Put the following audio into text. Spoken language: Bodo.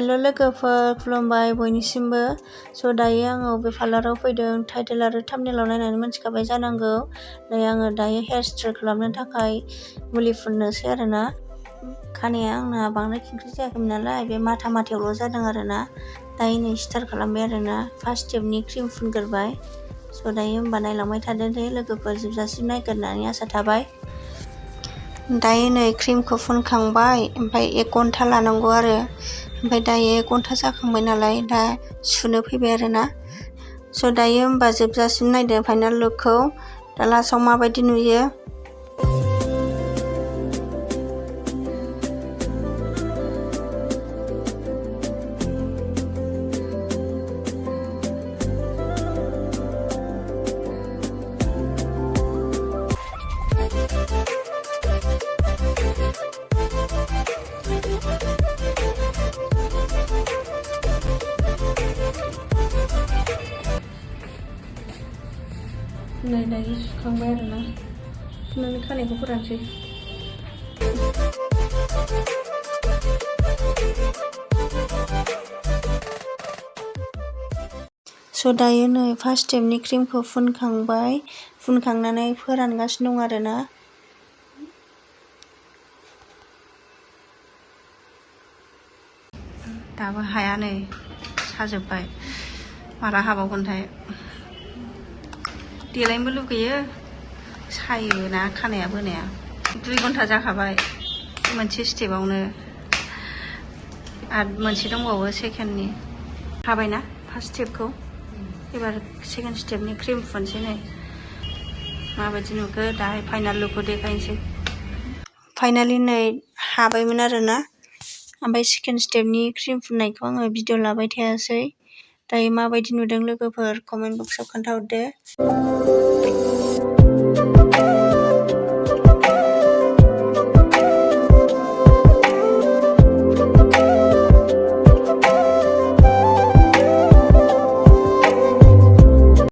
हेल' लोगोफोर, खुलुमबाय बयनिसिमबो। स' दायो आङो बे पार्लाराव फैदों। टाइटेल आरो थाम्बनेइलाव नायनानै मिन्थिखाबाय जानांगौ। नै आङो दायो हेयार स्ट्रेट खालामनो थाखाय मुलि फुननोसै आरोना। खानाया आंना बांद्राय खेंख्रि जायाखैमोन नालाय, बे माथा माथायावल' जादों आरोना। दायो नै स्टार्ट खालामबाय आरोना। फार्स्ट स्टेपनि क्रिम फुनग्रोबाय। स' दायो होमबा नायलांबाय थादो दे लोगोफोर, जोबजासिम नायगोन होननानै आसा थाबाय। दायो नै क्रिमखौ फुनखांबाय, ओमफ्राय 1 घन्टा लानांगौ आरो। ओमफ्राय दायो 1 घन्टा जाखांबाय नालाय, दा सुनो फैबाय आरोना। स' दायो होमबा जोबजासिम नायदो फाइनाल लुकखौ। दा लास्टआव माबायदि नुयो। नै दायो सुखांबाय आरोना। सुनानै खानायखौ फोरानसै। स' दायो नै फार्स्ट स्टेपनि क्रिमखौ फुनखांबाय। फुनखांनानै फोरानगासिनो दं आरोना। दाबो हाया नै, साजोब्बाय। माला हाबावगोनथाय। देलायनोबो लुगैयो, सायोना खानाया बोनाया। 2 घन्टा जाखाबाय मोनसे स्टेपावनो। आरो मोनसे दंबावो सेकेन्डनि। हाबायना फार्स्ट स्टेपखौ। एबार सेकेन्ड स्टेपनि क्रिम फुनसै नै। माबायदि नुखो, दाहाय फाइनाल लुकखौ देखायनोसै। फाइनालि नै हाबायमोन आरोना। ओमफ्राय सेकेन्ड स्टेपनि क्रिम फुननायखौ आङो भिडिअ लाबाय थायासै। दायो माबायदि नुदों लोगोफोर, कमेन्ट बक्सआव खोन्थाहरदो।